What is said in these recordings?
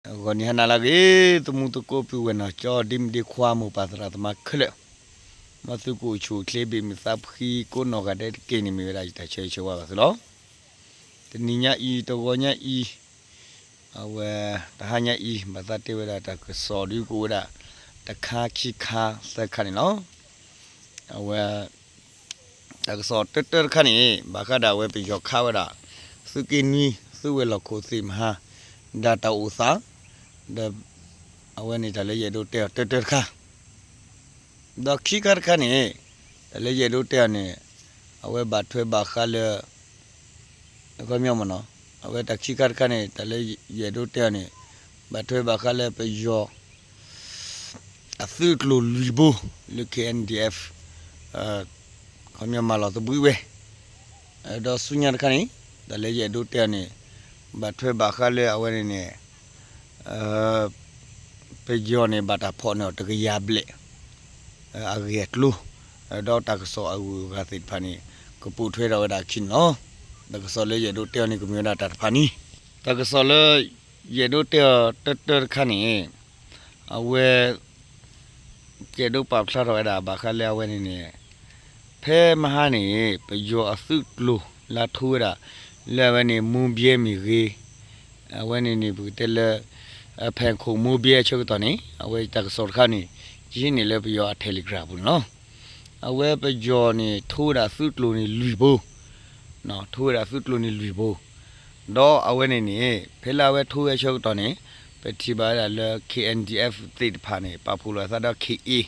ဂီၤနံၤဟါနၤလၢအဂ့ၤ, သမူသကိးပုၢ်ဝဲၢ်နီၢ်ကၠီ ဒ့မုၣ်ဒ့ခွါ မိၢ်ပၢ်သရၣ်သမါခဲလၢာ်, မ်သုကအိၣ်ဆူၣ်အိၣ်ချ့ ဘ့ၣ်မုာ်သးဖှံကိးနီၢ်ဂၤဒဲးတက့ၢ်န့ၣ် မ့ၢ်ဝဲဒၣ်ယတၢ်ဆၢဂ့ၤဆၢဝါဘၣ်သုလီၤ. တနံၤညါအံၤ တဂီၤညါအံၤ အဝဲ တဟါညါအံၤ ဘၣ်သးတဲဝဲဒၣ်တၢ်ကစီၣ်ဒုးကအိၣ်ဝဲဒၣ် တခါ ခံခါ သၢခါန့ၣ်လီၤ. အဝဲ တၢ်ကစီၣ်တၢတၢတခါန့ၣ် ဘၣ်ဃးဒီးအဝဲပယီၤခးဝဲဒၣ် သုးက့နွံ သုးဝဲၤလီၢ်ခိၣ်သ့ၣ်မဟါ ဒၣ်တၢ်အိၣ်သး ဒီး အဝဲန့ၣ်တၢ်လၢယအဲၣ်ဒိးတဲအီၤတၢတၢတခါ ဒီးခံခါတခါန့ၣ် တၢ်လၢယအဲၣ်ဒိးတဲအီၤန့ၣ် အဝဲဘၣ်ထွဲဘၣ်ဃးလၢ ခီပညီမ့ၢ်နီၤ အဝဲတၢ်ခံခါတခါန့ၣ် တၢ်လၢယအဲၣ်ဒိးတဲအီၤန့ၣ် ဘၣ်ထွဲဘၣ်ဃးလၢပယီၤ အသုးကျိၤလွံၢ်ဘိ လၢ K N D F ခီပညီမၤလီၤသဘှံးဝဲ ဒီးဆူညါတခါန့ၣ် တၢ်လၢယအဲၣ်ဒိးတဲအီၤန့ၣ် ဘၣ်ထွဲဘၣ်ဃးလၢအဝဲန့ၣ်န့ၣ် ပယီၤန့ၣ် ဘၣ်တၢ်ဖီၣ်န့ၢ်အီၤတကယၤဘျဲၣ် အဂ့ၢ်အကျိၤ ဒီးတၢ်ကစီၣ်အဂုၤအဂၤသ့ၣ်တဖၣ်န့ၣ် ကပိာ်ထွဲထီၣ်ဝဲဒၣ်အခံန့ၣ်လီၤ. တၢ်ကစီၣ်လၢယအဲၣ်ဒိးတဲအီၤန့ၣ် ကမ့ၢ်ဝဲဒၣ်တၢ်တဖၣ်န့ၣ် တၢ်ကစီၣ်လၢ ယအဲၣ်ဒိးတဲအီၤတၢတၢတခါန့ၣ် အဝဲ ယအဲၣ်ဒိးပာ်ဖျါထီၣ်ဝဲဒၣ် ဘၣ်ဃးလၢအဝဲန့ၣ်န့ၣ် ဖဲမဟါန့ၣ် ပယီၤအသုးကျိၤလၢအထိဝဲဒၣ် လၢအဝဲန့ၣ် မိၢ်ဘဲမ့ၢ်ဂ့ၤ အဝဲန့ၣ်န့ၣ် ပကတဲလၢ ဖဲခိၣ်မိၢ်ဘဲအဆၢကတီၢ်န့ၣ် အဝဲတၢ်ကစီၣ်တခါန့ၣ် ယဟံးန့ၢ်လၢပယီၤအ Telegram ပူၤန့ၣ်လီၤ. အဝဲပယီၤန့ၣ် ထိဝဲဒၣ်သုးကျိၤန့ၣ်လွံၢ်ဘိ ထိဝဲဒၣ်သုးကျိၤန့ၣ်လွံၢ်ဘိ ဒီးအဝဲန့ၣ်န့ၣ် ဖဲလၢအဝဲထိဝဲအဆၢကတီၢ်န့ၣ် ပထံၣ်ဘၣ်ဝဲဒၣ်လၢ K N D F သ့ၣ်တဖၣ်န့ၣ် ပာ်ဖှိၣ်လိာ်အသးဒီး K A ဒီး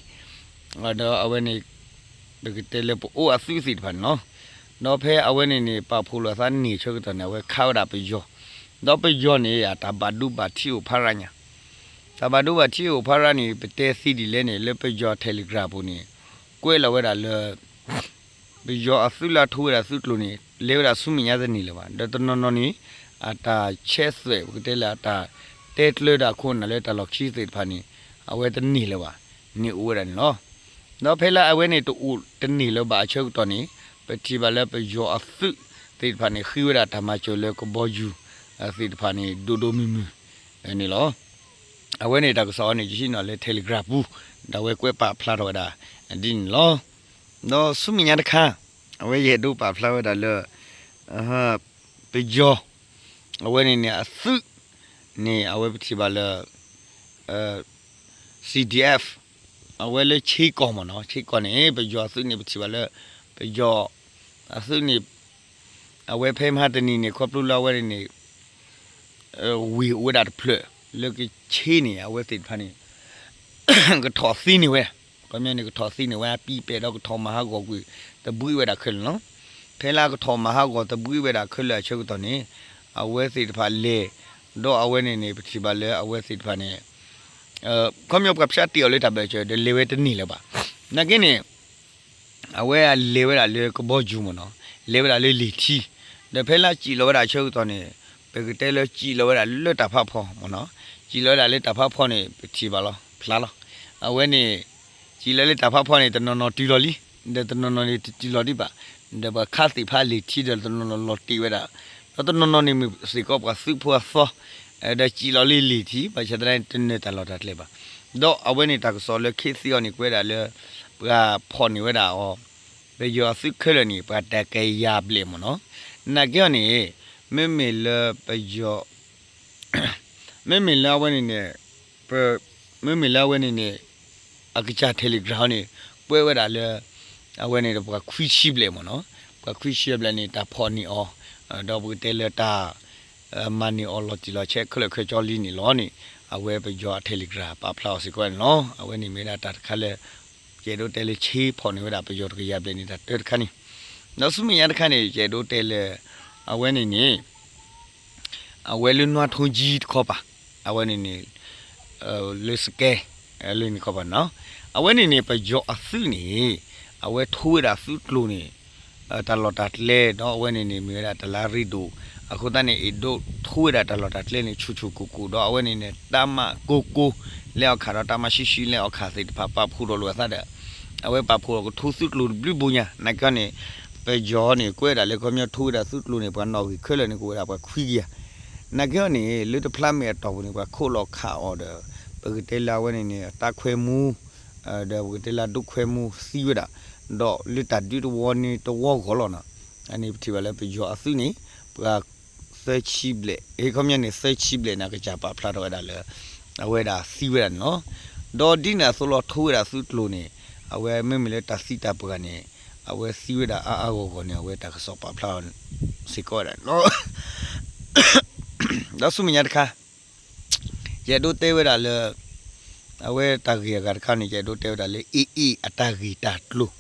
အဝဲန့ၣ် ပကတဲလၢပအိၣ်အသုးသ့ၣ်တဖၣ်န့ၣ်လီၤ. ဒီးဖဲအဝဲန့ၣ်န့ၣ် ပာ်ဖှိၣ်လိာ်အသးန့ၢ်ဆၢကတီၢ်န့ၣ် အဝဲခးဝဲဒၣ်ပယီၤ ဒီးပယီၤန့ၣ် အတၢ်ဘၣ်ဒိဘၣ်ထံးအိၣ်ဖးရါညါ တၢ်ဘၣ်ဒိဘၣ်ထံးအိၣ်ဖးရါန့ၣ် ပတဲသ့ဒ်လဲၣ်န့ၣ် လၢပယီၤ Telegram ပူၤန့ၣ် ကွဲးလီၤဝဲဒၣ်လၢ ပယီၤအသုးလၢအထိဝဲဒၣ်သုးကျိၤန့ၣ် လဲၤဝဲဒၣ်ဆူမဲာ်ညါတန့ၢ်လၢၤဘၣ် ဒီးတနီၤနီၤန့ၣ် အတၢ်ဆဲးသွဲၣ် ပကတဲလၢအတၢ်တဲတြီတၢ်ခိၣ်နၢ်လၢတၢ်လီၢ်ခံသ့ၣ်တဖၣ်န့ၣ် အဝဲတန့ၢ်လၢၤဘၣ် န့ၣ်အိၣ်ဝဲဒၣ်န့ၣ်လီၤ. ဒီးဖဲလၢအဝဲန့ၣ်တအိၣ်တန့ၢ်လၢၤဘၣ်အဆၢကတီၢ်န့ၣ် ပထံၣ်ဘၣ်လၢပယီၤအသုးသ့ၣ်တဖၣ်န့ၣ် ဃ့ဝဲဒၣ်တၢ်မၤစၢၤလၢကဘီယူၤ သ့ၣ်တဖၣ်န့ၣ် ဒိၣ်ဒိၣ်မုၢ်မုၢ်န့ၣ်လီၤ. အဝဲန့ၣ်တၢ်ကစီၣ်အံၤန့ၣ် ယဟံးန့ၢ်လၢ Telegram ပူၤ ဒီးအဝဲကွဲးပာ်ဖျါထီၣ်ဝဲဒၣ် ဒ်န့ၣ်လီၤ. ဒီးဆူမဲာ်ညါတခါ အဝဲယအဲၣ်ဒိးပာ်ဖျါဝဲဒၣ်လၢ ပယီၤ အဝဲန့ၣ်န့ၣ် အသုးန့ၣ် အဝဲပထံၣ်ဘၣ်လၢ C D F အဝဲလၢဆ့ကီၢ်မ့ၢ်နီၤ ဆ့ကီၢ်န့ၣ် ပယီၤအသုးန့ၣ် ပထံၣ်ဘၣ်လၢ ပယီၤအသုးန့ၣ် အဝဲဖဲမဟါတနံၤန့ၣ် ခီဖျိလၢအဝဲန့ၣ်န့ၣ် ဝ့ၢ်အိၣ်ဝဲဒၣ်တဖျၢၣ် လၢကဆ့န့ၣ် အဝဲသ့ၣ်တဖၣ်န့ၣ် ကထီၣ်သ့န့ၢ်ဝဲ ခီပညီန့ၣ် ကထီၣ်သ့န့ၢ်ဝဲ အပံပဲာ်ဒီးကထီၣ်မၤဟးဂီၤကွံာ် သဘှံးဝဲဒၣ်ခဲလၢာ်လီၤ. ဖဲလၢအကထီၣ်မၤဟးဂီၤသဘှံးဝဲဒၣ်ခဲလၢာ်အဆၢကတီၢ်န့ၣ် အဝဲသ့ၣ်တဖၣ်လဲၤ ဒီးအဝဲန့ၣ်န့ၣ် ပထံၣ်ဘၣ်လၢအဝဲသ့ၣ်တဖၣ်န့ၣ် ခီပညီပှၤဖၠးတ့ၢ်အီၤလၢတၢ်ဘၢၣ်စၢၤ ဒီးလဲၤဝဲတန့ၢ်လၢၤဘၣ်. နာ်က့န့ၣ် အဝဲလဲၤဝဲဒၣ်လၢကဘီယူၤမ့ၢ်နီၤ လဲၤဝဲဒၣ်လၢလံာ်ထံ ဒီးဖဲလၢစံၣ်လီၤဝဲဒၣ်အဆၢကတီၢ်န့ၣ် ပကတဲလၢစံၣ်လီၤဝဲဒၣ်လၢတၢ်ဖးဖီမ့ၢ်နီၤ စံၣ်လီၤဝဲဒၣ်လၢတၢ်ဖးဖီန့ၣ် ပထံၣ်ဘၣ်လီၤ ဖျါလီၤ. အဝဲန့ၣ် စံၣ်လီၤလၢတၢ်ဖးဖီန့ၣ် တနီၤနီၤတုၤလီၤလံ ဒီးတနီၤနီၤန့ၣ်တတုၤလီၤဒံးဘၣ် ဒီးပှၤခးသ့ၣ်တဖၣ်လံာ်ထံဒီးတနီၤနီၤလီၤတ့ၢ်ဝဲဒၣ် ဒီးတနီၤနီၤန့ၣ်မ့ၢ်စ့ၢ်ကီးပှၤသုးဖိအသီ ဒီးစံၣ်လီၤလၢလံာ်ထံ ဘၣ်ဆၣ်သနာ်က့တနၢၤတၢ်လီၢ်တၢ်ကျဲဘၣ်. ဒီးအဝဲန့ၣ်တၢ်ကစီၣ်လၢခ့သ့အီၤန့ၣ် ကွဲးဒၣ်လၢ ပှၤဖီၣ်န့ၢ်ဝဲဒၣ်အီၤ ပယီၤအသုးခဲလၢာ်န့ၣ် ပှၤတကယၤဘျဲၣ်မ့ၢ်နီၤ. နာ်က့အီၤန့ၣ် မ့မ့ၢ်လၢပယီၤ မ့မ့ၢ်လၢအဝဲန့ၣ်န့ၣ် ပ မ့မ့ၢ်လၢအဝဲန့ၣ်န့ၣ် အကစၢ် Telegram န့ၣ် ကွဲးဝဲဒၣ်လၢ အဝဲန့ၣ်ဒီးပှၤခွံဆံဘျဲၣ်မ့ၢ်နီၤ. ပှၤခွံဆံဘျဲၣ်န့ၣ် တၢ်ဖီၣ်န့ၢ်အီၤ ဒီးပကတဲလၢတၢ် မၤန့ၢ်အီၤလီၤတံၢ်လီၤဆဲးခဲလၢာ်ခဲဆ့လံန့ၣ်လီၤန့ၣ် အဝဲပယီၤအ Telegram ပာ်ဖျါအီၤစ့ၢ်ကီးန့ၣ်လီၤ. အဝဲန့ၣ်မ့ၢ်ဝဲဒၣ်တၢ်တခါလၢ ယအဲၣ်ဒိးတဲလၢဆ့ဖီၣ်န့ၢ်ဝဲဒၣ်ပယီၤတကယၤဘျဲၣ်န့ၣ် တၢ်တၢတခါန့ၣ် ဒီးဆူမဲာ်ညါတခါန့ၣ် ယအဲၣ်ဒိးတဲလၢ အဝဲန့ၣ်န့ၣ် အဝဲလၢနွါထိကၠံတခီပၤ အဝဲန့ၣ်န့ၣ် လၢစကဲ လၢန့ၣ်ခီပၤနီၤ အဝဲန့ၣ်န့ၣ် ပယီၤအသုးန့ၣ် အဝဲထိဝဲဒၣ်သုးကျိၤန့ၣ် တၢ်လီၢ်တၢ်ကျဲ ဒီးအဝဲန့ၣ်န့ၣ် မ့ၢ်ဝဲဒၣ်တလါရ့ဒိၣ် အဃိသတးန့ၣ် အဲၣ်ဒိးထိဝဲဒၣ်တၢ်လီၢ်တၢ်ကျဲန့ၣ် ဆူၣ်ဆူၣ်ကိၢ်ကိၢ် ဒီးအဝဲန့ၣ်န့ၣ် တၢ်မၤကိၢ်ကိၢ် လဲအီၣ်ခးဒီးတၢ်မၤဆှံဆှံလဲအီၣ်ခးသ့ၣ်တဖၣ် ပာ်ဖှိၣ်ထီၣ်လိာ်အသးဒီး အဝဲပာ်ဖှိၣ်ထီၣ်ကထိသုးကျိၤတဘျုးဘိညါ နာ်က့န့ၣ် ပယီၤန့ၣ် ကွဲးဒၣ်လၢခီပညီထိဝဲဒၣ်သုးကျိၤန့ၣ် ပှၤနီၣ်ဂံၢ်ခဲလၢာ်န့ၣ် ကအိၣ်ဝဲဒၣ်ပှၤခွံကယၤ နာ်က့အီၤန့ၣ် လၢတဖျါမ့ၢ်အတီၢ်ပူၤန့ၣ် ပှၤခိးလီၤခးအီၤဒီး ပကတဲလၢအဝဲန့ၣ်န့ၣ် တၢ်ခွဲမူ ဒီးပကတဲလၢဒိၣ်ခွဲမူသံဝဲဒၣ်, ဒီးလၢတၢ်ဒုးတဝီန့ၣ်တဝီဂီၢ်လီၤနီၤ. အန့ၣ်ပထံၣ်ဘၣ်လၢပယီၤအသုးန့ၣ် ပှၤသၢဆံဘျဲၣ် ဟ့ၣ်ခီပညီန့ၣ် သၢဆံဘျဲၣ်န့ၣ် ကစၢ်ပာ်ဖျါထီၣ်ဝဲဒၣ်လၢ အဝဲဒၣ်သံဝဲဒၣ်န့ၣ်လီၤ. ဒီးဒ်န့ၣ်အသိးလီၤ ထိဝဲဒၣ်သုးကျိၤန့ၣ် အဝဲမ့မ့ၢ်လၢတၢ်သံတၢ်ပှၢ်န့ၣ် အဝဲသံဝဲဒၣ်အါအါဂီၢ်ဂီၢ်န့ၣ် အဝဲတၢ်ကစီၣ်ပာ်ဖျါစ့ၢ်ကီးဝဲဒၣ်န့ၣ်လီၤ. ဒီးဆူမဲာ်ညါတခါ ယအဲၣ်ဒိးတဲဝဲဒၣ်လၢ အဝဲတၢ်ဂ့ၢ်အဂၤတခါန့ၣ် ယအဲၣ်ဒိးတဲဝဲဒၣ်လၢ AA အတၢ်ဂ့ၢ်တၢ်ကျိၤ,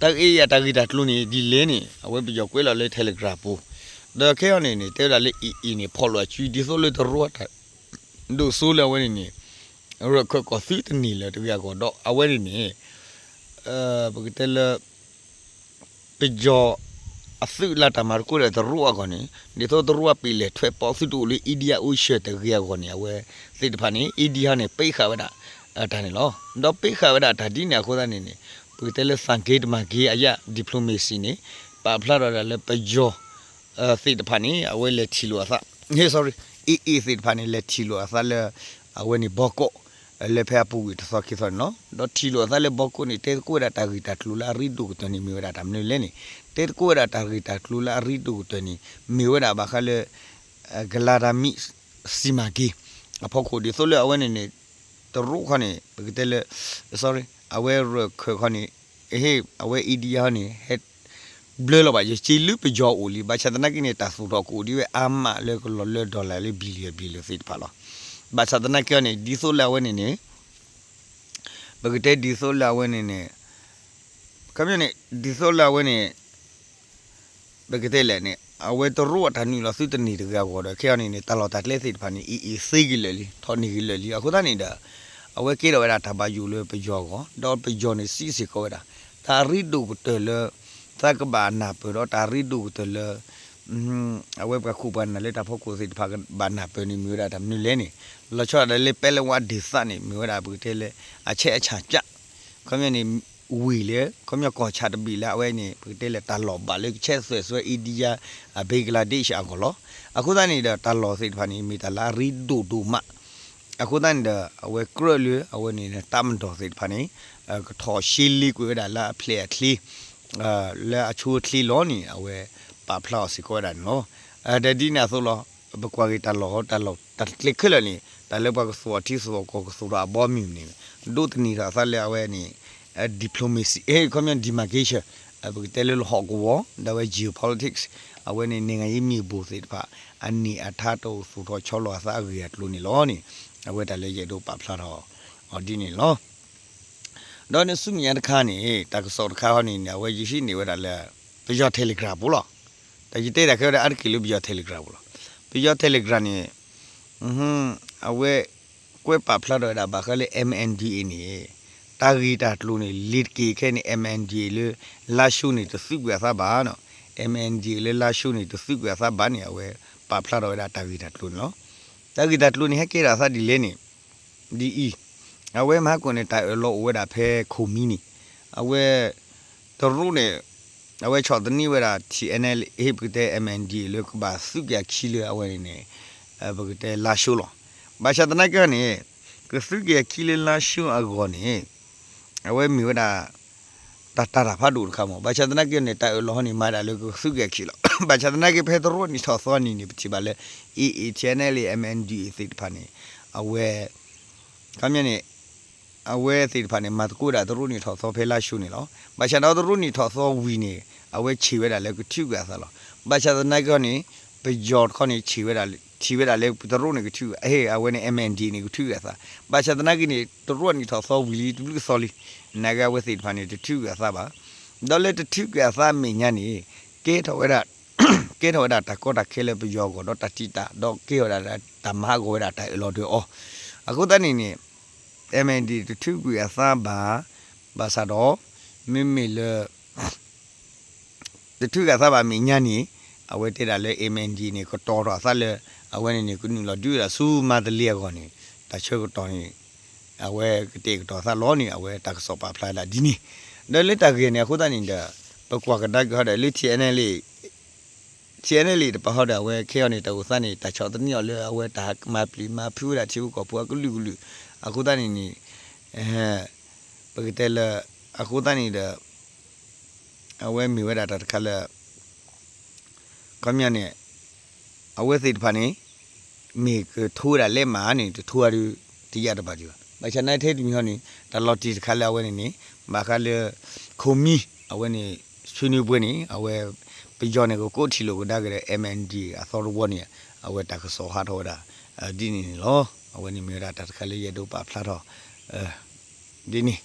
တၢ် AA အတၢ်ဂ့ၢ်တၢ်ကျိၤန့ၣ် ဒ်လဲၣ်န့ၣ် အဝဲပယီၤကွဲးလီၤလၢ Telegram ပူၤ, ဒီးခဲအံၤန့ၣ်န့ၣ် တဲဝဲဒၣ်လၢ AA န့ၣ် ဖီၣ်လိာ်အစု ဒ်သိးလၢတရူးအတၢ် ဒိၣ်စိလၢအဝဲန့ၣ်န့ၣ် ရၢၢ်ခၢၣ်ကီၢ်သုတန့ၢ်လၢၤတဂ့ၤအဂီၢ်ဒီး အဝဲန့ၣ်န့ၣ် ပကတဲလၢ ပယီၤအသုးလၢတၢ်မၤသကိးဒီးတရူးအဂီၢ်န့ၣ် ဒ်သိးတရူးအပ့ၤလဲၣ်ထွဲပီသုးတအိၣ်လၢ India Ocean တဂ့ၤအဂီၢ်န့ၣ် အဝဲသ့ၣ်တဖၣ်န့ၣ် India န့ၣ် ပ့းဃာ်ဝဲဒၣ် တၢ်န့ၣ်လီၤ. ဒီးပ့းဃာ်ဝဲဒၣ်တၢ်ဒ်န့ၣ်အဃိသတးန့ၣ်န့ၣ် ပကတဲလၢသးက့ၤတမၤက့ၤအယၣ် diplomacy န့ၣ် ပာ်ဖျါထီၣ်ဝဲဒၣ်လၢပယီၤ သ့ၣ်တဖၣ်န့ၣ် အဝဲလဲၤထံၣ်လိာ်အသး sorry, AA သ့ၣ်တဖၣ်န့ၣ် လဲၤထံၣ်လိာ်အသးလၢ အဝဲန့ၣ်ဘီကီး လၢဖဲအပူၤကွံာ်တသီခံသီန့ၣ်လီၤ. ဒီးထံၣ်လိာ်အသးလၢဘီကီးန့ၣ် တဲသကိးဝဲဒၣ်တၢ်ဂ့ၢ်တၢ်ကျိၤလၢအရ့ဒိၣ်ကတၢၢ်န့ၣ် မ့ၢ်ဝဲဒၣ်တၢ်မနုၤလဲၣ်န့ၣ်, တဲသကိးဝဲဒၣ်တၢ်ဂ့ၢ်တၢ်ကျိၤလၢအရ့ဒိၣ်ကတၢၢ်န့ၣ် မ့ၢ်ဝဲဒၣ်ဘၣ်ဃးလၢ ကလၤဒၤမံၣ် စံမၤက့ၤ အဖီခိၣ် ဒ်သိးလၢအဝဲန့ၣ်န့ၣ် တရူးခီန့ၣ် ပကတဲလၢ sorry, အဝဲရၢၢ်ခၢၣ်ခီန့ၣ် အဝဲ India န့ၣ် ဟဲဘျၢလီၤဘၣ် ယစ့လၢပယီၤအိၣ်လံ. ဘၣ်ဆၣ်သနာ်က့န့ၣ် တၢ်သူၣ်ထီၣ်ကအိၣ်ဒံးဝဲအါမးလၢကလီၤလၢ dollar လၢ billion billion သ့ၣ်တဖၣ်လီၤ. ဘၣ်ဆၣ်သနာ်က့န့ၣ် ဒ်သိးလၢအဝဲန့ၣ်န့ၣ် ပကတဲဒ်သိးလၢအဝဲန့ၣ်န့ၣ် ခီပညီန့ၣ် ဒ်သိးလၢအဝဲန့ၣ် ပကတဲလဲၣ်န့ၣ် အဝဲတရူးအတၢ်နုာ်လီၤသုတန့ၢ်တဂ့ၤအဂီၢ်ဒီး ခဲအံၤန့ၣ်န့ၣ် တၢ်လီၢ်တၢ်ကျဲသ့ၣ်တဖၣ်န့ၣ် AA သ့က့ၤလၢာ်လံ ထီၣ်န့ၢ်က့ၤလၢာ်လံ. အဃိသတးန့ၣ်ဒီး အဝဲကဲထီၣ်ဝဲဒၣ်တၢ်ဘၣ်ယိၣ်လၢပယီၤအဂီၢ် ဒီးပယီၤန့ၣ်စံးစ့ၢ်ကီးဝဲဒၣ် တၢ်ရ့ဒိၣ်ကတၢၢ်လၢ သးကဘၣ်နၢ်ပၢၢ်ဒီးတၢ်ရ့ဒိၣ်ကတၢၢ်လၢ အဝဲပှၤခိၣ်ပှၤနၢ်လၢတၢ်ဖီခိၣ်သ့ၣ်တဖၣ်ကဘၣ်နၢ်ပၢၢ်န့ၣ် မ့ၢ်ဝဲဒၣ်တၢ်မနုၤလဲၣ်န့ၣ်, လီၤဆီဒၣ်တၢ်လၢ ပဲလဝါဒ့သး န့ၣ် မ့ၢ်ဝဲဒၣ်ပကတဲလၢ အဆဲးအဆၣ်ကၠး ခီပညီန့ၣ် ဝံၤလၢ ခီပညီကီၢ်ဆၣ်တဘ့ၣ်လၢအဝဲန့ၣ် ပကတဲလၢတၢ်လီၢ်ဘၣ်လၢကဆဲးသွဲၣ်စွဲ India အ Bangladesh အဂီၢ်လီၤ. အဃိသတးန့ၣ်ဒီး တၢ်လီၢ်သ့ၣ်တဖၣ်န့ၣ် မ့ၢ်တၢ်လၢအရ့ဒိၣ်ဒိၣ်မး အဃိသတးန့ၣ်ဒီး အဝဲကြၢးလၢအဝဲန့ၣ် တပ်မတော် သ့ၣ်တဖၣ်န့ၣ် ကထီၣ်ရှဲလ့ကွံာ်ဝဲဒၣ်လၢအဖျဲၣ်အချ့ လၢအဆိအချ့လီၤန့ၣ် အဝဲပာ်ဖျါအီၤစ့ၢ်ကီးဝဲဒၣ်န့ၣ်လီၤ. ဒီးဒ်န့ၣ်အသိးလီၤ ပကွၢ်က့ၤတၢ်လီၢ် တၢ်လီၢ်တၢ်ကျဲခဲလၢာ်န့ၣ် တၢ်လၢပှၤကသူၣ်အီၤထံသူၣ်အီၤကီၢ် ကသူၣ်ထီၣ်အဘီအမုၢ်န့ၣ် ဒိးသန့ၤထီၣ်အသးလၢအဝဲန့ၣ် diplomacy ခီပညီ demarcation ပကတဲလၢလၢဟီၣ်ကဝီၤ ဒီးအဝဲ geopolitics အဝဲန့ၣ် နိုင်ငံရေးမြေပုံ သ့ၣ်တဖၣ် အန့ၣ်အထါတအိၣ်သူၣ်ထီၣ်ဆီလီၤအသးအဂ့ၢ်အကျိၤန့ၣ်လီၤန့ၣ် အဝဲတၢ်လၢယအဲၣ်ဒိးပာ်ဖျါထီၣ်အီၤဒ်န့ၣ်လီၤ. ဒီးန့ၣ်ဆူမဲာ်ညါတခါန့ၣ် တၢ်ကစီၣ်တခါဟီန့ၣ်န့ၣ် အဝဲယဟံးန့ၢ်ဝဲဒၣ်လၢ ပယီၤ Telegram ပူၤလီၤ. တၢ်ယတဲတၢ်ခဲဝဲဒၣ်အါတက့ၢ်လၢပယီၤ Telegram ပူၤလီၤ. ပယီၤ Telegram န့ၣ် အဝဲ ကွဲးပာ်ဖျါထီၣ်ဝဲဒၣ်ဘၣ်ဃးလၢ MNDAA န့ၣ် တၢ်ဂ့ၢ်တၢ်ကျိၤန့ၣ် လ့ၤတက့ၢ်ခဲန့ၣ် MNDAA လၢ လါၡိန့ၣ် တသုးကွံာ်အသးဘၣ်နီၤ. MNDAA လၢ လါၡိန့ၣ် တသုးကွံာ်အသးဘၣ်န့ၣ် အဝဲပာ်ဖျါထီၣ်ဝဲဒၣ်တၢ်ဂ့ၢ်တၢ်ကျိၤန့ၣ်လီၤ. တၢ်ဂ့ၢ်တၢ်ကျိၤန့ၣ် ဟဲကဲထီၣ်အသးဒ်လဲၣ်န့ၣ် ဒ်အံၤ, အဝဲမဟါကိၣ်န့ၣ် တၢ်အၢၣ်လီၤအိၣ်ဝဲဒၣ်ဖဲခိၣ်မံန့ၣ်, အဝဲ တရူးန့ၣ် အဝဲဆီၣ်သနံးဝဲဒၣ် TNLA ပကတဲ MNDAA လၢကဘၣ်သုးက့ၤအခံလၢအဝဲန့ၣ်န့ၣ် ပကတဲလါၡိလီၤ. ဘၣ်ဆၣ်သနာ်က့န့ၣ် ကသုးက့ၤအခံလၢလါၡိအဂီၢ်န့ၣ် အဝဲမ့ၢ်ဝဲဒၣ် တၢ်တၢ်တၢ်ဖးဒိၣ်တခါမး. ဘၣ်ဆၣ်သနာ်က့န့ၣ် တၢ်အၢၣ်လီၤဟီန့ၣ် မၤဒၣ်လၢကသုးက့ၤအခံလီၤ. ဘၣ်ဆၣ်သနာ်က့ ဖဲတရူးနံၣ်ထီၣ်သီနံၤန့ၣ် ပထံၣ်ဘၣ်လၢ AA, TNLA, MNDAA သ့ၣ်တဖၣ်န့ၣ် အဝဲ ခီပညီန့ၣ် အဝဲသ့ၣ်တဖၣ်န့ၣ် မၤသကိးဒၣ်တရူးနံၣ်ထီၣ်သီဖဲလါၡိန့ၣ်လီၤ. ဘၣ်ဆၣ်ဒီးတရူးနံၣ်ထီၣ်သီဝံၤန့ၣ် အဝဲဆံးဝဲဒၣ်လၢကထုးကွံာ်အသးလီၤ. ဘၣ်ဆၣ်သနာ်က့န့ၣ် ပယီၤတခီန့ၣ် ဆံးဝဲဒၣ် ထံၣ်ဝဲဒၣ်လၢတရူးန့ၣ်ကထုး အဝဲန့ၣ် MNDAA န့ၣ်ကထုးကွံာ်အသး. ဘၣ်ဆၣ်သနာ်က့န့ၣ် တရူးနံၣ်ထီၣ်သီဝံၤလံတဘျုးသီလံ. နာ်က့အဝဲသ့ၣ်တဖၣ်န့ၣ် တထုးကွံာ်အသးဘၣ်. ဒီးလၢတထုးကွံာ်အသးအမဲာ်ညါန့ၣ် ကဲထီၣ်ဝဲဒၣ် ကဲထီၣ်ဝဲဒၣ်တၢ်ကီတၢ်ခဲလၢပယီၤအဂီၢ် ဒီးတၢ်တံာ်တာ် ဒီးကဲထီၣ်ဝဲဒၣ်တၢ်မၤဟးဂီၤဝဲဒၣ်တၢ်အၢၣ်လီၤဒၢးအီၤ. အဃိသတးန့ၣ်န့ၣ် MNDAA တထုးကွံာ်အသးဘၣ်. ဘၣ်ဆၣ်ဒီး မ့မ့ၢ်လၢ တထုးကွံာ်အသးဘၣ်အမဲာ်ညါန့ၣ် အဝဲတဲဒၣ်လၢ MNDAA န့ၣ် ကတီၤထီၣ်အသးလၢ အဝဲန့ၣ်န့ၣ် ကနုာ်လီၤဒုးဝဲဒၣ်ဆူမါတလ့အဂီၢ်န့ၣ် တၢ်ဆၢကတီၢ်န့ၣ် အဝဲကတဲာ်ကတီၤအသးလီၤန့ၣ် အဝဲတၢ်ကစီၣ်ပာ်ဖျါဒၣ်ဒ်န့ၣ်. ဒီးလၢတၢ်ဂ့ၢ်န့ၣ်အဃိသတးန့ၣ်ဒီး ပကွၢ်ကဒါက့ၤဟီဒီးလၢ TNLA ထံအဲနဲလံတပၤဟီဒီး အဝဲခဲအံၤန့ၣ် တၢ်အိၣ်သးန့ၣ် တၢ်ဆီၣ်သနံးအီၤလၢအဝဲတၢ်မၤပျံၤမၤဖုးဝဲဒၣ်ထံဖိကီၢ်ဖိအကလုာ်ကလုာ်, အဃိသတးန့ၣ်န့ၣ် ပကတဲလၢ အဃိသတးန့ၣ်ဒီး အဝဲမ့ၢ်ဝဲဒၣ်တၢ်တခါလၢ ခီပညီန့ၣ် အဝဲသ့ၣ်တဖၣ်န့ၣ် မ့ၢ်ကထိဝဲဒၣ်လဲးမးန့ၣ် တထိဝဲဒၣ်တယၢ်တဘၣ်ဒံးဘၣ်. ဘၣ်ဆၣ်နာ်ထဲတမံၤဟီန့ၣ် တၢ်လီၤတံၢ်တခါလၢအဝဲန့ၣ်န့ၣ် ဘၣ်ဃးလၢ ခိၣ်မံ အဝဲန့ၣ် ဆွေးနွေးပွဲန့ၣ် အဝဲ ပယီၤန့ၣ် ကကိးထံၣ်လိာ်ကဒါက့ၤဒီး M N D အသီတဝီန့ၣ် အဝဲတၢ်ကစီၣ်ဟးထီၣ်ဝဲဒၣ် ဒ်န့ၣ်န့ၣ်လီၤ. အဝဲန့ၣ်မ့ၢ်ဝဲဒၣ်တၢ်တခါလၢယအဲၣ်ဒိးပာ်ဖျါထီၣ် ဒ်န့ၣ်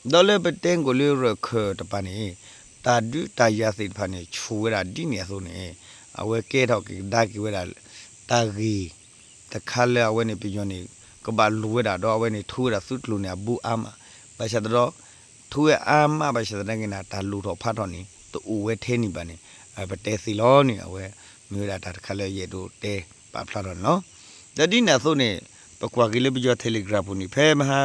ဒီးလၢပတဲကိးလၢရၢၢ်ခၢၣ်တပၤန့ၣ် တၢ်ဒုးတၢ်ယၤသ့ၣ်တဖၣ်န့ၣ် ဆူၣ်ဝဲဒၣ်ဒ်န့ၣ်အသိးန့ၣ် အဝဲကဲထီၣ်က့ၤကဒါက့ၤဝဲဒၣ် တၢ်ဂ့ၢ်တခါလၢအဝဲန့ၣ် ပယီၤန့ၣ် ကဘၣ်လိၣ်ဝဲဒၣ် ဒီးအဝဲန့ၣ် ထိဝဲဒၣ်သုးကျိၤန့ၣ် အဘူးအါမး ဘၣ်ဆၣ်သဒီး ထိဝဲအါမး ဘၣ်ဆၣ်သနာ်က့န့ၣ် တၢ်လိၣ်ထီၣ်ဖးထီၣ်န့ၣ် တအိၣ်ဝဲထဲန့ၣ်ဘၣ်န့ၣ် ပတဲသ့လီၤန့ၣ် အဝဲမ့ၢ်ဝဲဒၣ်တၢ်တခါလၢယအဲၣ်ဒိးတဲပာ်ဖျါထီၣ်န့ၣ်လီၤ. ဒီးဒ်န့ၣ်အသိးန့ၣ် ပကွၢ်က့ၤလၢပယီၤ Telegram ပူၤန့ၣ် ဖဲမဟါ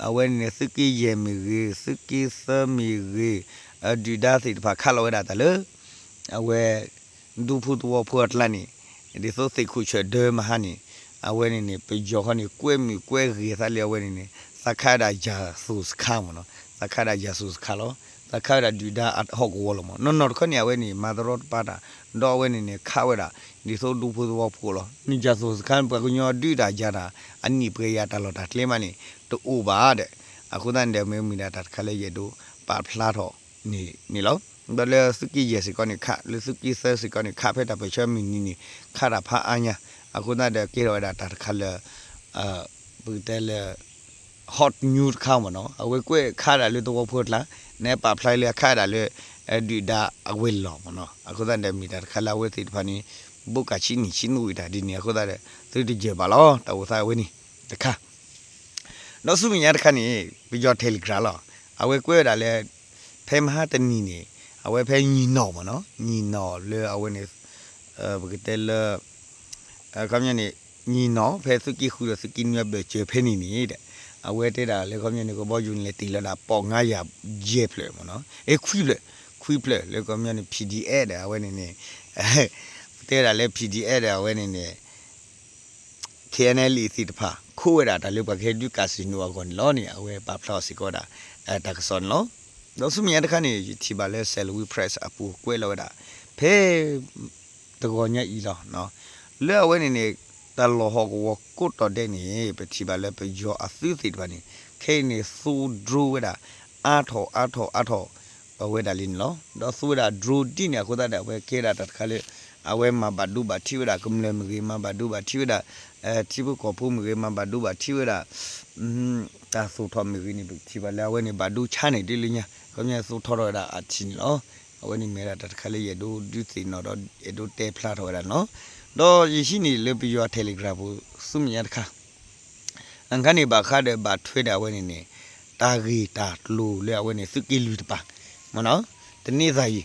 အဝဲန့ၣ်န့ၣ် သုးက့ယဲၢ်မ့ၢ်ဂ့ၤ သုးက့သၢမ့ၢ်ဂ့ၤ ဒုၣ်ဒါသ့ၣ်တဖၣ်ခးလီၤဝဲဒၣ်တၢ်လၢ အဝဲ ဒူဖိသဝီဖိအကျါန့ၣ် ဒ်သိးသ့ၣ်ခိၣ်ဆၢၣ်ဒၢမဟါန့ၣ် အဝဲန့ၣ်န့ၣ် ပယီၤခီန့ၣ် ကွဲမုာ်ကွဲဂ့ၤသးလၢအဝဲန့ၣ်န့ၣ် သးခးဝဲဒၣ်ယၤသိၣ်စခါမ့ၢ်နီၤ သးခးဝဲဒၣ်ယၤသိၣ်စခါလီၤ သးခးဝဲဒၣ်ဒုၣ်ဒါဟီၣ်ကဝီၤလီၤမ့ၢ် နီၢ်နီၢ်တခီန့ၣ် အဝဲန့ၣ် မၤတရီတပါတၢ် ဒီးအဝဲန့ၣ်န့ၣ် ခးဝဲဒၣ် ဒ်သိးဒူဖိသဝီဖိလီၤ န့ၣ်ယၤသိၣ်စခါန့ၣ် ပှၤကညီဒုးတၢ်ယၤတၢ် အနံၣ်ပှဲၤယၤတၢ်လီၢ်တၢ်ကျဲမးန့ၣ် တအိၣ်ဘၣ်ဒီး အဃိသတးန့ၣ်ဒီး မ့ၢ်မ့ၢ်ဒၣ်တၢ်တခါလၢယအဲၣ်ဒိးပာ်ဖျါထီၣ်န့ၣ်န့ၣ်လီၤ. ဒီးလၢသုးက့ယဲၢ်စ့ၢ်ကီးန့ၣ်ခး လၢသုးက့သၢစ့ၢ်ကီးန့ၣ်ခး ဖဲတၢ်ပၢၢ်ဆၢမုၢ်နံၤန့ၣ် ခးတၢ်ဖးအါညါ အဃိသတးဒီးကဲထီၣ်ဝဲဒၣ်တၢ်တခါလၢ ပကတဲလၢ hot news တခါမ့ၢ်နီၤ အဝဲကွဲးခးဒၣ်လၢသဝီဖိအကျါ နဲပာ်ဖျါလၢအခးဒၣ်လၢ ဒုၣ်ဒါအဝဲလီၤမ့ၢ်နီၤ အဃိသတးဒီးမ့ၢ်တၢ်တခါလၢအဝဲသ့ၣ်တဖၣ်န့ၣ် ဘိးကးဆံးနံၣ်ဆံးနွံတၢ်ဒ်န့ၣ် အဃိသတးဒီး သုတယၢၢ်ဘၣ်လီၤ တၢ်အိၣ်သးအဝဲန့ၣ် တခါ ဒီးဆူမဲာ်ညါတခါန့ၣ် ပယီၤ Telegram လီၤ အဝဲကွဲးဝဲဒၣ်လၢ ဖဲမဟါတနံၤန့ၣ် အဝဲဖဲညီၣ်နီၣ်မ့ၢ်နီၤ ညီၣ်နီၣ်လၢအဝဲန့ၣ် ပကတဲလၢ ခီပညီန့ၣ် ညီၣ်နီၣ်ဖဲသုးက့ဃုဒီးသုးက့နွံအဘၢၣ်စၢၤဖဲန့ၣ်န့ၣ်ဒီး အဝဲတဲဒၣ်လၢခီပညီန့ၣ် ကဘီယူၤန့ၣ်လဲၤတ့ၢ်လီၤဒၣ်ပီၣ်ငါယၤယဲၢ်ဖျၢၣ်မ့ၢ်နီၤ အဲ ခွံဖျၢၣ် ခွံဖျၢၣ်လၢခီပညီန့ၣ် P D F ဒီးအဝဲန့ၣ်န့ၣ် တဲဒၣ်လၢ P D F ဒီးအဝဲန့ၣ်န့ၣ် K N L A သ့ၣ်တဖၣ် ခိးဝဲဒၣ်တၢ်လၢပှၤကဟဲဒုး casino အဂီၢ်န့ၣ်လီၤန့ၣ် အဝဲပာ်ဖျါအီၤစ့ၢ်ကီးဝဲဒၣ် တၢ်ကစီၣ်န့ၣ်လီၤ. ဒီးဆူမဲာ်ညါတခါန့ၣ် ယထံၣ်ဘၣ်လၢ Salween Press အပူၤကွဲးလီၤဝဲဒၣ် ဖဲ တဂီၤညါအံၤလီၤ. လၢအဝဲန့ၣ်န့ၣ် တၢ်လီၢ်ဟီၣ်ကဝီၤကိးတီၤဒဲးန့ၣ် ပထံၣ်ဘၣ်လၢပယီၤအသုးသ့ၣ်တဖၣ်န့ၣ် ခဲအံၤန့ၣ် သူ drone ဝဲဒၣ် အါထီၣ်အါထီၣ်အါထီၣ် အဝဲဒၣ်လံန့ၣ်လီၤ. ဒီးသူဝဲဒၣ် drone ဒ်န့ၣ်အဃိသတးဒီး အဝဲကဲဒၣ်တၢ်တခါလၢ အဝဲမၤဘၣ်ဒိဘၣ်ထံးဝဲဒၣ် ကမျၢၢ်မ့ၢ်ဂ့ၤ မၤဘၣ်ဒိဘၣ်ထံးဝဲဒၣ် ထံဖိကီၢ်ဖိမ့ၢ်ဂ့ၤ မၤဘၣ်ဒိဘၣ်ထံးဝဲဒၣ် တၢ်သိၣ်ထီၣ်မ့ၢ်ဂ့ၤန့ၣ် ပထံၣ်ဘၣ်လၢအဝဲန့ၣ် ဘၣ်ဒိဆါန့ၢ်ဒ်လၢညါ ခီပညီသိၣ်ထီၣ်ထီၣ်ဝဲဒၣ်အထံးန့ၣ်လီၤ. အဝဲန့ၣ်မ့ၢ်ဝဲဒၣ်တၢ်တခါလၢယအဲၣ်ဒိးဒုးသ့ၣ်နီၣ်ဒီး အဲၣ်ဒိးတဲဖျါထီၣ်ဝဲဒၣ်န့ၣ်လီၤ. ဒီးယဟံးန့ၢ်လၢပယီၤ Telegram ပူၤ ဆူမဲာ်ညါတခါ အခါန့ၣ် ဘၣ်ဃးဒီးဘၣ်ထွဲဒီးအဝဲန့ၣ်န့ၣ် တၢ်ဂ့ၢ်တၢ်ကျိၤလၢအဝဲန့ၣ် သုးက့လွံၢ်တပၤ မ့ၢ်နီၤ တန့သးယံၤ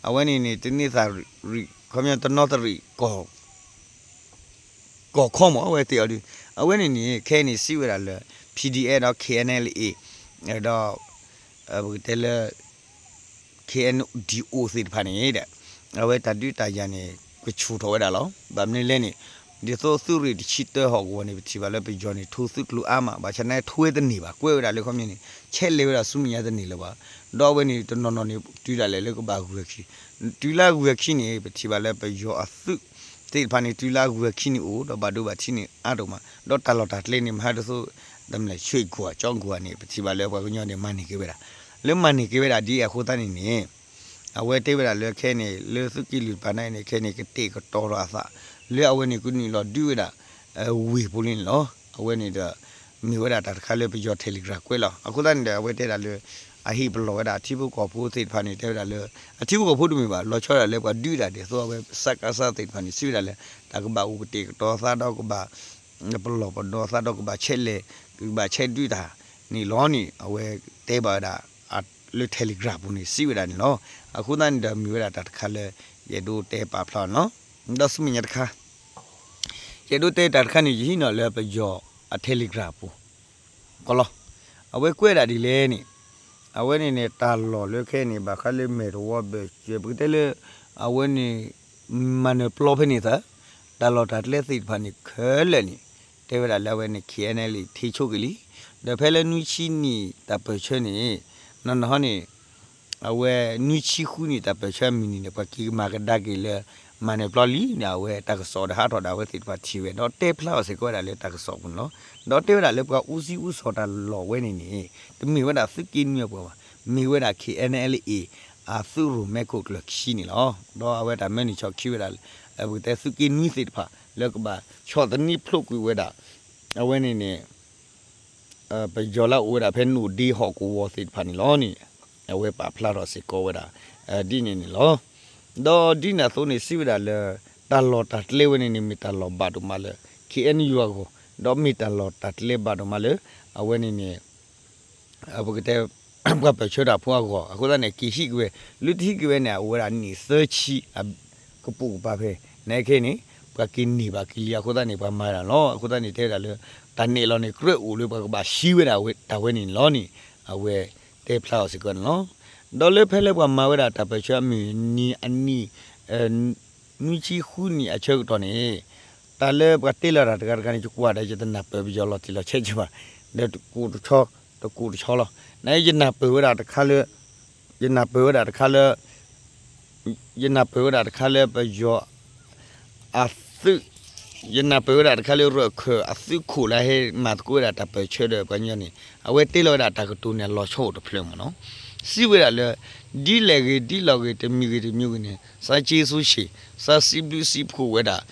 အဝဲန့ၣ်န့ၣ် တန့သးရံၣ် ခီပညီတနီသရံၣ် ကီၢ်ခီမ့ၢ် အဝဲသ့ၣ်အီၤဒုး အဝဲန့ၣ်န့ၣ် ခဲအံၤန့ၣ် စံးဝဲဒၣ်လၢ P D F ဒီး K N L A ဒီး ပကတဲလၢ K N D O သ့ၣ်တဖၣ်န့ၣ်ဒီး အဝဲတၢ်ဒုးတၢ်ယၤန့ၣ် ကဆူၣ်ထီၣ်ဝဲဒၣ်လီၤ. ဘၣ်မနုၤလဲၣ်န့ၣ် ဒ်သိးသုးရ့ၣ်တဆံတၢဟီၣ်ကဝီၤန့ၣ် ပထံၣ်ဘၣ်လၢပယီၤန့ၣ် ထိသုးကျိၤအါမး ဘၣ်ဆၣ်န့ၣ် ထိဝဲတန့ၢ်ဘၣ် ကွဲးဝဲဒၣ်လၢခီပညီန့ၣ် ဆဲးလဲၤဝဲဒၣ်ဆူမဲာ်ညါတန့ၢ်လၢၤဘၣ်. ဒီးအဝဲန့ၣ် တနီၤနီၤန့ၣ် တုၤဒၣ်လဲာ်လၢကဘၣ်ဂုၤအခံ တုၤလၢအဂုၤအခံန့ၣ် ပထံၣ်ဘၣ်လၢပယီၤအသုးသ့ၣ်တဖၣ်န့ၣ် တုၤလၢအဂုၤအခံန့ၣ်အိၣ် ဒီးဘၣ်ဒိဘၣ်ထံးန့ၣ်အါဒိၣ်မး ဒီးတၢ်လီၢ်တၢ်ကျဲန့ၣ် မဟါဒ်သိး တမလဲၣ် ဆွ့ၣ်ကွၢ် ကၠီကွၢ်န့ၣ် ပထံၣ်ဘၣ်လၢပှၤကညီန့ၣ် မၤန့ၢ်က့ၤဝဲဒၣ် လၢမၤန့ၢ်က့ၤဝဲဒၣ်ဒ်အံၤအဃိသတးန့ၣ်န့ၣ် အဝဲတဲဝဲဒၣ်လၢခဲအံၤန့ၣ် လၢသုးက့လွံၢ်တပၤန့ၣ် ခဲအံၤန့ၣ် ကတဲာ်ကတီၤထီၣ်အသး လၢအဝဲန့ၣ် ကနုာ်လီၤဒုးဝဲဒၣ် ဝ့ၢ်ဖိလံန့ၣ်လီၤ. အဝဲန့ၣ်ဒီး မ့ၢ်ဝဲဒၣ်တၢ်တခါလၢပယီၤ Telegram ကွဲးလီၤ. အဃိသတးန့ၣ်ဒီး အဝဲတဲဒၣ်လၢ အဟ့ၣ်ပလီၢ်ဝဲဒၣ်ထံဖိကီၢ်ဖိသ့ၣ်တဖၣ်န့ၣ် တဲဝဲဒၣ်လၢ အထံဖိကီၢ်ဖိတမ့ၢ်ဘၣ် လီၤဆီဒၣ်လၢပှၤဒုးဒၣ်ဒ်သိးအဝဲ စကစ သ့ၣ်တဖၣ်န့ၣ် စံးဝဲဒၣ်လၢ တၢ်ကဘၣ်အိၣ်ကတဲာ်ကတီၤသးဒီးကဘၣ် ပလီၢ်ပဒီသးဒီးကဘၣ်ဆဲးလဲၤ ကဘၣ်ဆဲးဒုးတၢ်န့ၣ်လီၤန့ၣ် အဝဲတဲဘၣ်ဝဲဒၣ် လၢ Telegram ပူၤန့ၣ် စံးဝဲဒၣ်န့ၣ်လီၤ. အဃိသတးန့ၣ်ဒီး မ့ၢ်ဝဲဒၣ်တၢ်တခါလၢ ယအဲၣ်ဒိးတဲပာ်ဖျါန့ၣ်လီၤ. ဒီးဆူမဲာ်ညါတခါ ယအဲၣ်ဒိးတဲတၢ်တခါန့ၣ် ယဟံးန့ၢ်လၢပယီၤအ Telegram ပူၤ ကလီၤ. အဝဲကွဲးဒၣ်ဒ်လဲၣ်န့ၣ် အဝဲန့ၣ်န့ၣ် တၢ်လီၢ်လၢခဲအံၤန့ၣ် ဘၣ်ဃးလၢမဲာ်တဝီဘၢၣ်စၢၤ ပကတဲလၢ အဝဲန့ၣ် မၤနၢၤပျီဖဲန့ၣ်သၢ တၢ်လီၢ်တၢ်ကျဲသ့ၣ်တဖၣ်န့ၣ်ခဲလၢာ်န့ၣ် တဲဝဲဒၣ်လၢအဝဲန့ၣ် K N L A ထ့ဆိက့ၤလံ. ဒီးဖဲလၢနွံဆံနံၣ်တၢ်ပၢၢ်ဆၢန့ၣ် နီၢ်နီၢ်ဟီန့ၣ် အဝဲနွံဆံဃုနံၣ်တၢ်ပၢၢ်ဆၢအမုၢ်နံၤန့ၣ် ပှၤက့ၤကမၤကဒါက့ၤလၢ မၤနၢၤပျီလံန့ၣ် အဝဲတၢ်ကစီၣ်ဒီးဟးထီၣ်ဒီးအဝဲသ့ၣ်တဖၣ်ထံၣ်ဝဲ ဒီးတဲဖျါအီၤစ့ၢ်ကီးဝဲဒၣ်လၢတၢ်ကစီၣ်ပူၤန့ၣ်လီၤ. ဒီးတဲဝဲဒၣ်လၢပှၤအူစံအူစီၤတၢ်လီၢ်ဝဲန့ၣ်န့ၣ် တမ့ၢ်ဝဲဒၣ်သုးက့နွံအပှၤဘၣ်, မ့ၢ်ဝဲဒၣ် K N L A အသုးရိၣ်မဲခိၣ်ကျၢၢ်ခံန့ၣ်လီၤ. ဒီးအဝဲတၢ်မၢန့ၢ်ဆီၣ်ခံဝဲဒၣ် ပကတဲသုးက့နွံသ့ၣ်တဖၣ် လၢကဘၣ်ဆီၣ်သနံးဖျိးကွံာ်ဝဲဒၣ် အဝဲန့ၣ်န့ၣ် ပယီၤလၢအအိၣ်ဝဲဒၣ်ဖဲနိၣ်ဒ့ဟီၣ်ကဝီၤသ့ၣ်တဖၣ်န့ၣ်လီၤန့ၣ် အဝဲပာ်ဖျါထီၣ်စ့ၢ်ကီးဝဲဒၣ် ဒ်န့ၣ်န့ၣ်လီၤ. ဒီးဒ်န့ၣ်အသိးန့ၣ် စံးဝဲဒၣ်လၢ တၢ်လီၢ်တၢ်ကျဲဝဲန့ၣ်န့ၣ် မ့ၢ်တၢ်လီၢ်ဘၣ်ဒိၣ်မးလၢ K N U အဂီၢ်, ဒီးမ့ၢ်တၢ်လီၢ်တၢ်ကျဲဘၣ်ဒိၣ်မးလၢ အဝဲန့ၣ်န့ၣ် ပကတဲ ပှၤပၢၢ်ဆၢတၢ်ဖိအဂီၢ်, အဃိသတးန့ၣ် က့ၤဟံးက့ၤဝဲ, လၢတဟံးက့ၤဝဲန့ၣ် အအိၣ်ဝဲဒၣ်နံၣ်သၢဆံ ကပိာ်ကပၤဖဲ နခဲအံၤန့ၣ် ပှၤက့ၤန့ၢ်ဘၣ်က့ၤလံ အဃိသတးန့ၣ် ပှၤမၤဒၣ်လီၤ. အဃိသတးန့ၣ် တဲဝဲဒၣ်လၢ တၢ်နဲၣ်လီၤန့ၣ် ကြၢးအိၣ်လၢပှၤကဘၣ်ဟံးဝဲဒၣ်တၢ်ဝဲန့ၣ်လီၤန့ၣ် အဝဲတဲဖျါအီၤစ့ၢ်ကီးန့ၣ်လီၤ. ဒီးလၢဖဲလၢပှၤမၤဝဲဒၣ်တၢ်ပၢၢ်ဆၢအမုၢ်နံၤအနံၣ် နွံဆံဃုနံၣ်အဆၢကတီၢ်န့ၣ် တၢ်လၢပှၤတဲလီၤတၢ်တဂၤတဂၤန့ၣ် ယကွၢ်ဒီးယတနၢ်ပၢၢ်ပယီၤလီၤတံၢ်လီၤဆဲးက့ဘၣ်, ဒီးတကိးတဆီ တကိးတဆီလီၤ. နယနၢ်ပၢၢ်ဝဲဒၣ်တခါလၢ ယနၢ်ပၢၢ်ဝဲဒၣ်တခါလၢ ယနၢ်ပၢၢ်ဝဲဒၣ်တခါလၢပယီၤ အသုး ယနၢ်ပၢၢ်ဝဲဒၣ်တခါလၢရၢၢ်ခၢၣ်အသုးခိၣ်လၢဟဲမၤသကိးဝဲဒၣ်တၢ်ပၢၢ်ဆၢဒီးပှၤကညီန့ၣ် အဝဲတဲလီၤဝဲဒၣ်တၢ်ကတိၤန့ၣ် အလီၤဆီအိၣ်တဖျၢၣ်မ့ၢ်နီၤ. စံးဝဲဒၣ်လၢ ဒ်လဲၣ်ဂ့ၤဒ်လဲၣ်ဂ့ၤ တမံၤဂ့ၤတမံၤဂ့ၤန့ၣ် စးက့စူဆ့ၣ် စးစံးဘျုးစံးဖှိၣ်ဝဲဒၣ်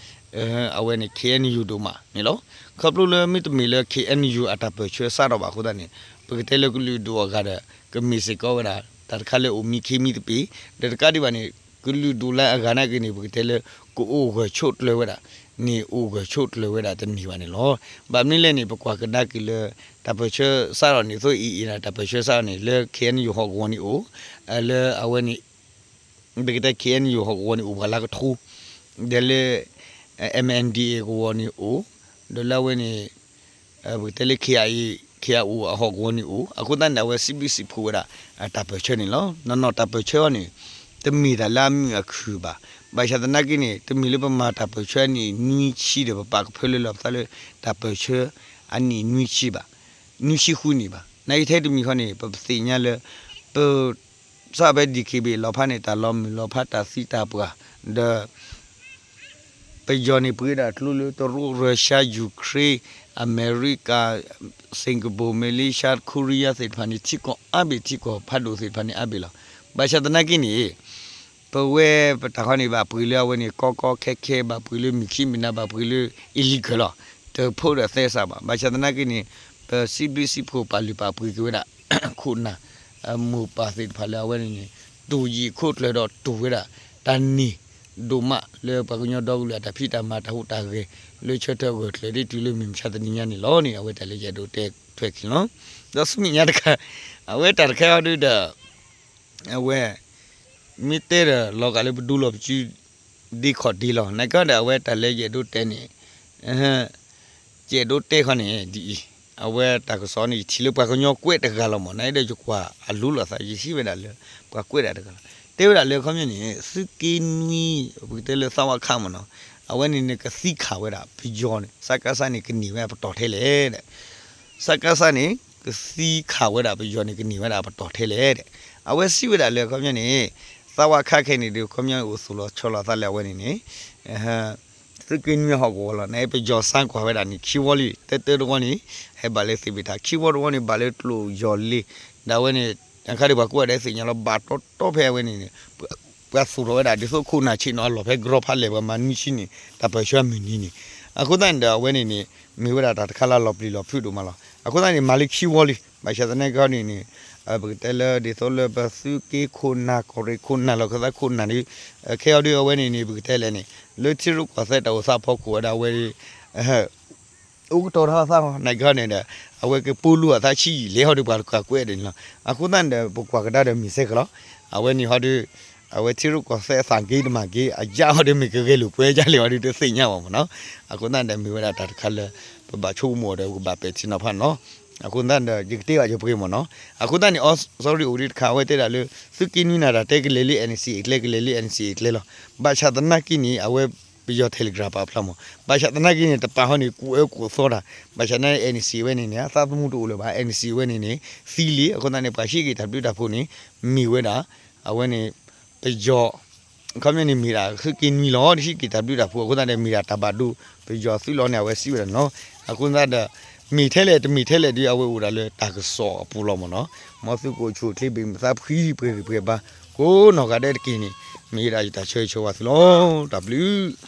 အဝဲန့ၣ် K N U ဒိၣ်မးန့ၣ်လီၤ. ခီဖျိလၢမ့တမ့ၢ်လၢ K N U အတၢ်ပၢၢ်ဆၢစးထီၣ်ဘၣ်အဃိသတးန့ၣ် ပကတဲလၢကလုာ်ဒူၣ်အဂၤဒီး ကမ့ၢ်စ့ၢ်ကီးဝဲဒၣ် တၢ်တခါလၢအိၣ်မံခ့မံသပ့ၤ, ဒီးတကးဒံးဘၣ်န့ၣ် ကလုာ်ဒူၣ်လၢအဂၤနာ်က့န့ၣ် ပကတဲလၢ ကအိၣ်ဂၢၢ်ဆိးကျၢၤဝဲဒၣ်န့ၣ် အိၣ်ဂၢၢ်ဆိးကျၢၤဝဲဒၣ်တန့ၢ်ဘၣ်န့ၣ်လီၤ. ဘၣ်မနုၤလဲၣ်န့ၣ် ပကွၢ်ကဒါက့ၤလၢ တၢ်ပၢၢ်ဆၢစးထီၣ်န့ၣ် သိအ့ၣ်အ့ၣ်န့ၣ် တၢ်ပၢၢ်ဆၢစးထီၣ်န့ၣ် လၢ K N U ဟီၣ်ကဝီၤန့ၣ်အိၣ်, လၢအဝဲန့ၣ် ပကတဲ K N U ဟီၣ်ကဝီၤန့ၣ်အိၣ်ပှၤလၢကထူ, ဒီးလၢ M N D A ကဝီၤန့ၣ်အိၣ်, ဒီးလၢအဝဲန့ၣ် ပကတဲလၢ K I A K I O အဟီၣ်ကဝီၤန့ၣ်အိၣ်, အဃိသတးန့ၣ် အဝဲစံးဘျုးစံးဖှိၣ်ဝဲဒၣ် တၢ်ပၢၢ်ဆၢန့ၣ်လီၤ. နီၢ်နီၢ်တၢ်ပၢၢ်ဆၢအံၤန့ၣ် တမ့ၢ်တၢ်လၢအမုာ်အခုၣ်ဘၣ်. ဘၣ်ဆၣ်သနာ်က့န့ၣ် တမ့ၢ်လၢပမၤတၢ်ပၢၢ်ဆၢအနံၣ်နွံဆံဒီး ပပာ်ကဖၢလၢလီၤပသးလၢ တၢ်ပၢၢ်ဆၢအနံၣ်နွံဆံဘၣ်, နွံဆံဃုနံၣ်ဘၣ်. နာ်က့ထဲတမံၤဃီန့ၣ် ပသ့ၣ်ညါလၢ ပ စးဖဲ D K B A လီၤဖးန့ၣ် တၢ်လီၤမုၢ်လီၤဖးတၢ်သံတၢ်ပှၢ်, ဒီး ပယီၤန့ၣ်ပှ့ၤဒၣ်ကျိလၢတရူး Russia Ukraine အမဲရကၤ Singapore Malaysia Korea သ့ၣ်တဖၣ်န့ၣ် ထံကီၢ်အါဘ့ၣ် ထံကီၢ်ဖးဒိၣ်သ့ၣ်တဖၣ်န့ၣ်အါဘ့ၣ်လီၤ. ဘၣ်ဆၣ်သနာ်က့န့ၣ် ပဝဲပတၢ်ဃီန့ၣ် ဘၣ်ပှ့ၤလၢအဝဲန့ၣ် ကီကီခဲခဲ ဘၣ်ပှ့ၤလၢမုၢ်ခံမုၢ်နၤ ဘၣ်ပှ့ၤလၢ illegal လီၤ. တဖိးဒီးသဲစးဘၣ်. ဘၣ်ဆၣ်သနာ်က့န့ၣ် ပစံးဘျုးစံးဖှိၣ်ပာ်လုၢ်ပာ်ပှ့ၤက့ၤဝဲဒၣ် ခိၣ်နၢ် မိၢ်ပၢ်သ့ၣ်တဖၣ်လၢအဝဲန့ၣ်န့ၣ် တူၢ်ယံာ်ခိၣ်ကျၢၢ်ဒီးတူၢ်ဝဲဒၣ် တၢ်န့ၢ်ဒိၣ်မးလၢပှၤကညီဒီကလုာ်အတၢ်ဖံးတၢ်မၤတၢ်ဟူးတၢ်ဂဲၤ လၢဆၢထၢၣ်ဂၢၢ်ကျၢၤဒ်တုၤလၢမုၢ်မဆါတနံၤညါန့ၣ်လီၤန့ၣ် အဝဲတၢ်လၢယအဲၣ်ဒိးတဲထွဲခံလီၤ. ဒီးဆူမဲာ်ညါတခါ အဝဲတၢ်တခါအံၤဒုဒီး အဝဲ မ့ၢ်တဲဒီးလီၤဂာ်လၢပဒိလီၤပစု ဒ့ခီၣ်ဒ့လီၤ. နာ်က့ဒီးအဝဲတၢ်လၢယအဲၣ်ဒိးတဲန့ၣ် ယအဲၣ်ဒိးတဲခီန့ၣ် ဒ်အံၤ, အဝဲတၢ်ကစီၣ်န့ၣ် ယထံၣ်လၢပှၤကညီကွဲးတဂၤလီၤမး, နာ်က့ဒီးယကွၢ်အလိၤလိာ်သး ယထံၣ်ဝဲဒၣ်လၢ ပှၤကွဲးတၢ်တဂၤလီၤ. တဲဝဲဒၣ်လၢခီပညီန့ၣ် သုးက့နွံ ပကတဲလၢသးဝါခးမးနီၤ, အဝဲန့ၣ်န့ၣ် ကသံခးဝဲဒၣ်ပယီၤန့ၣ် စကစ န့ၣ် ကန့ၢ်ဝဲပတီၢ်ထဲလဲၣ်ဒီး စကစ န့ၣ် ကသံခးဝဲဒၣ်ပယီၤန့ၣ် ကန့ၢ်ဝဲဒၣ်ပတီၢ်ထဲလဲၣ်ဒီး အဝဲစံးဝဲဒၣ်လၢခီပညီန့ၣ် သးဝါခးခဲအံၤန့ၣ်ဒီး ခီပညီအိၣ်သူၣ်လီၤဆီလီၤသးလၢအဝဲန့ၣ်န့ၣ် သုးက့နွံဟီၣ်ကဝီၤလီၤ. နာ်က့ပယီၤစါကွၢ်ဝဲဒၣ်န့ၣ် ခံဝီလံ တဲတၢတဝီန့ၣ် ဟဲဘၣ်လၢသ့ၣ်ဘ့ၣ်တၢ် ခံဝီတဝီန့ၣ် ဘၣ်လၢကျိၣ်ယီၤလ့ၤ ဒီးအဝဲန့ၣ် အခါဒီးပှၤကိးဂၤဒဲးသ့ၣ်ညါလီၤ ဘၣ်တီတီဖဲအဝဲန့ၣ်န့ၣ် ပှၤသူၣ်ထီၣ်ဝဲဒၣ် ဒ်သိးခိၣ်နၢ်ဆ့ၣ်နီၤအလီၢ်ဖဲကရီဖးလဲၢ် ပှၤမၤနွံဆံန့ၣ် တၢ်ပၢၢ်ဆၢအမုၢ်နံၤန့ၣ် အဃိသတးန့ၣ်ဒီး အဝဲန့ၣ်န့ၣ် မ့ၢ်ဝဲဒၣ်တၢ်တခါလၢအလီၤပျံၤလီၤဖုးဒိၣ်မးလီၤ. အဃိသတးန့ၣ် မၤလၢခံဝီလံ ဘၣ်ဆၣ်သနာ်က့န့ၣ်န့ၣ် ပကတဲလၢဒ်သိးလၢပသုးက့ခိၣ်နၢ် ကီၢ်ရ့ၣ်ခိၣ်နၢ် လီၢ်ခၢၣ်သးခိၣ်နၢ်န့ၣ် ခဲအံၤဒီးအဝဲန့ၣ်န့ၣ် ပကတဲလဲၣ်န့ၣ် လၢထံရူၢ်ကီၢ်သဲးတၢ်အိၣ်သးဖီခိၣ်ဝဲဒၣ်အဝဲ အိၣ်ကတီၤထီၣ်သး နာ်က့န့ၣ်ဒီး အဝဲကပူၤလူၤအသးဆံးယံာ်လဲၤဟီဒီး ပှၤတကးကွဲးဒၣ်န့ၣ်လီၤ. အဃိသတးန့ၣ်ဒီး ပကွၢ်ကဒါဒီးမ့ၢ်စဲကလီၤ အဝဲန့ၣ်ဟီဒီး အဝဲထံရူၢ်ကီၢ်သဲးအသးက့တမၤက့ အယၣ်ဟီဒီးမ့ၢ်ကဂဲၤလိာ်ကွဲယၣ်လဲၣ်ဟီဒီး တသ့ၣ်ညါဘၣ်မးနီၤ. အဃိသတးန့ၣ်ဒီး မ့ၢ်ဝဲဒၣ်တၢ်တခါလၢ ပဘၣ်ဆိကမိၣ်အီၤဒီး ပကဘၣ်ပဲာ်ထံနီၤဖးန့ၣ်လီၤ. အဃိသတးဒီး ယကတဲဘၣ်ယပှဲၤမ့ၢ်နီၤ. အဃိသတးန့ၣ် အီ sorry အိၣ်ဒံးတခါ အဝဲတဲဒၣ်လၢ သုးက့နွံနၤတၢ်တဲကလဲၤလၢ NCA အကျဲ ကလဲၤလၢ NCA အကျဲလီၤ. ဘၣ်ဆၣ်သနာ်က့န့ၣ် အဝဲ ပယီၤ Telegram ပာ်ဖျါမး. ဘၣ်ဆၣ်သနာ်က့န့ၣ် တပာ်ဟီန့ၣ် ကူၣ်အၢကူၣ်သီတၢ်. ဘၣ်ဆၣ်သနာ်က့ NCA ဝဲန့ၣ်န့ၣ် အသးသမူတအိၣ်လၢၤဘၣ်. NCA ဝဲန့ၣ်န့ၣ် သံလံ. အဃိသတးန့ၣ် ပှၤဟံးက့ၤတၢ်ဘျုးတၢ်ဖှိၣ်န့ၣ် မ့ၢ်ဝဲဒၣ် အဝဲန့ၣ် ပယီၤ ခီပညီန့ၣ်မ့ၢ်ဒၣ်သုးက့နွံလီၤ. တဟံးက့ၤတၢ်ဘျုးတၢ်ဖှိၣ်အဃိသတးဒီး မ့ၢ်ဒၣ်တၢ်ဘၣ်ဒိ ပယီၤသုးလီၤန့ၣ် အဝဲစံးဝဲဒၣ်န့ၣ်လီၤ. အဃိသတးဒီး မ့ၢ်ထဲလဲၣ်တမ့ၢ်ထဲလဲၣ်ဒီး အဝဲအိၣ်ဒၣ်လၢတၢ်ကစီၣ်အပူၤလီၤမ့ၢ်နီၤ. မ်သုကအိၣ်ဆူၣ်အိၣ်ချ့ ဘၣ်မုာ်သးဖှံပှဲၤဂ့ၤပှဲၤဘါ ကိးနီၢ်ဂၤဒဲးတက့ၢ်န့ၣ် မ့ၢ်ဝဲဒၣ်ယတၢ်ဆၢဂ့ၤဆၢဝါသုလီၤ. တၢ်ဘျုး